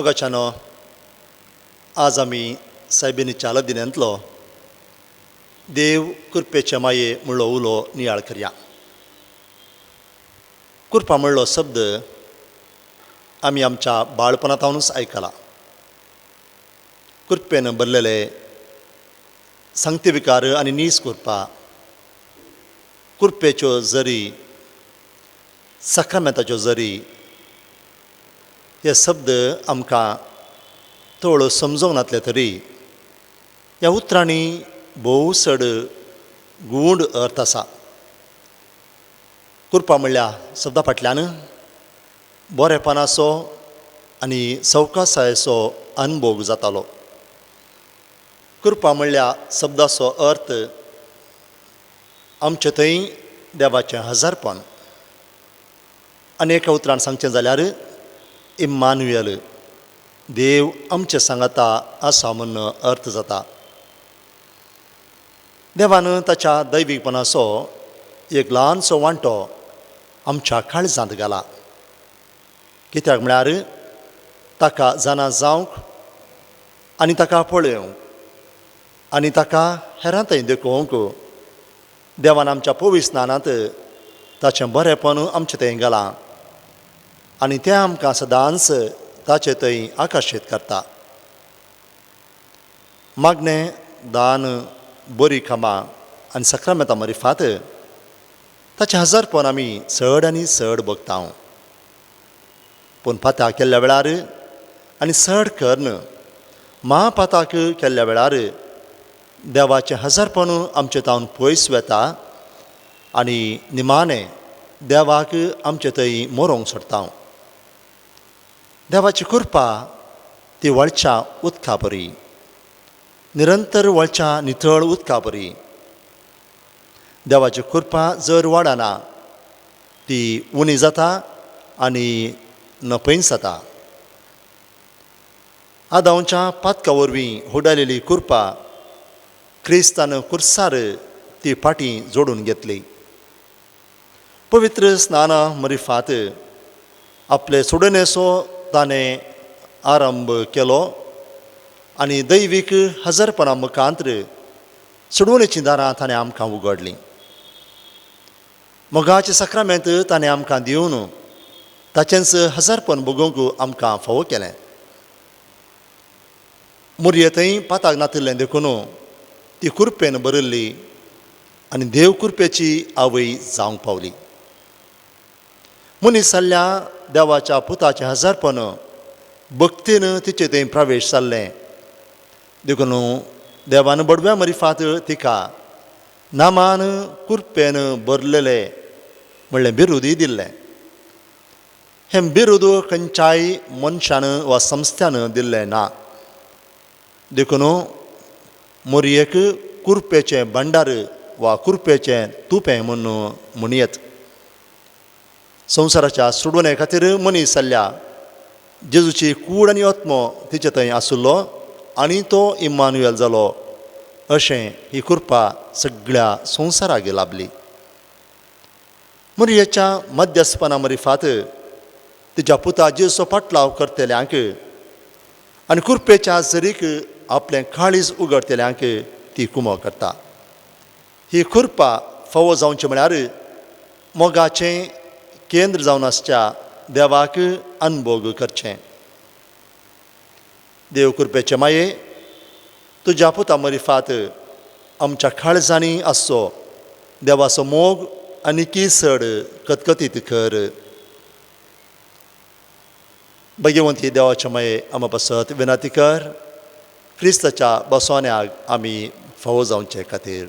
मोगाच्यानो, आज आमी सायबिणीच्या लदिन्यांतलो देव कृपेचे माये म्हणलो उलो नियाळ करया. कृपा म्हणलो शब्द आमी आमच्या बाळपणांतूच आयकला. कृपेन भरलेले सांगते विकार आनी नीस कृपा, कृपेच्यो जरी, साक्रामेंताच्यो जरी हे शब्द आमकां थोडो समजोंक नासले तरी ह्या उतरांनी भोव चड गूढ अर्थ आसा. कृपा म्हणल्या शब्दा फाटल्यान बरेपणाचो आनी सवकासायेचो अनभोग जातालो. कृपा म्हणल्या शब्दाचो अर्थ आमचे थंय देवाचें हजारपण आनी एका उतरान सांगचें जाल्यार इम्मानुएल, देव आमचे सांगाता आसा म्हूण अर्थ जाता. देवान ताच्या दैवीकपणाचो एक ल्हानसो वांटो आमच्या काळजांत घाला. कित्याक म्हळ्यार ताका जाणा जावंक आनी ताका पळोवंक आनी ताका हेरां थंय देखोवंक देवान आमच्या पवित्र स्नानांत ताचें बरेंपण आमचें थंय घालां आनी तें आमकां सदांच ताचे थंय आकर्शीत करता. मागणें, दान, बरी कामां आनी साक्रामेंतां मरिफात ताचें हजारपण आमी चड आनी चड भोगता. पूण पाताक केल्ल्या वेळार आनी चड करून महापाताक केल्ल्या वेळार देवाचें हजारपण आमचे तावन पयस वेता आनी निमाणें देवाक आमचे थंय मरोंक सोडटा. देवाची कृपा ती वळच्या उदका परी, निरंतर वळच्या नितळ उदका परी. देवाची कृपा जर वाडना ती उणी जाता आनी नपयन जाता. आदांवच्या पातका वरवीं हुडालेली कृपा क्रिस्तान कुर्सार ती फाटीं जोडून घेतली. पवित्र स्नाना मरिफात आपले सोडणेचो ताणें आरंभ केलो आनी दैवीक हजारपणा मुखांतर सोडवणेचीं दारां ताणें आमकां उगडलीं. मोगाचें साक्रामेंत ताणें आमकां दिवन ताचेंच हजारपण भोगोवंक आमकां फावो केलें. मुरये थंय पाताक नातिल्लें देखून ती कृपेन भरिल्ली आनी देव कृपेची आवय जावंक पावली. मनीस जाल्ल्या देवाच्या पुताचें हजारपण भक्तीन तिचे थंय प्रवेश जाल्लें देखून देवान बडव्या मरिफात तिका नामान कृपेन भरलेले म्हणलें बिरुदूय दिल्लें. हें बिरुद खंयच्याय मनशान वा संस्थ्यान दिल्लें ना देखून मोरयेक कुरपेचें भांडार वा कुरपेचें तुपें म्हूण म्हणयेत. संवसाराच्या सोडवणे खातीर मनीस जाल्ल्या जेजूची कूड आनी आत्मो तिचे थंय आशिल्लो आनी तो इम्मानुएल जालो अशें ही कृपा सगळ्या संवसाराक लाभली. मोरयेच्या मध्यस्थपना मरिफात तिच्या पुता जेजूचो पाटलाव करतल्यांक आनी कृपेच्या जरीक आपलें काळीज उगडतल्यांक ती कुमो करता. ही कृपा फावो जावची म्हळ्यार मोगाचें केंद्र जावन आसच्या देवाक अनभोग करचें. देव कृपेचे माये, तुज्या पुता मरिफात आमच्या काळजांनी आसचो देवाचो मोग आनी चड कतकतीत कर. भगवंती देवाचे माये आमा पासत विनंती कर, क्रिस्ताच्या बसवण्याक आमी फावो जावचे खातीर.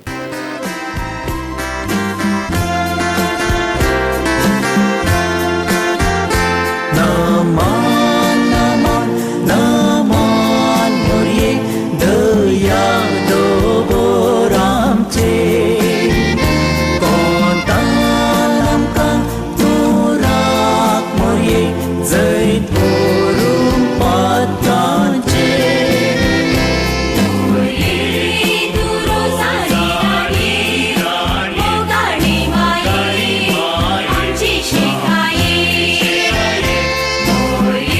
Oh,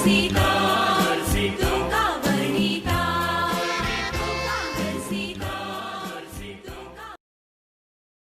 Sita.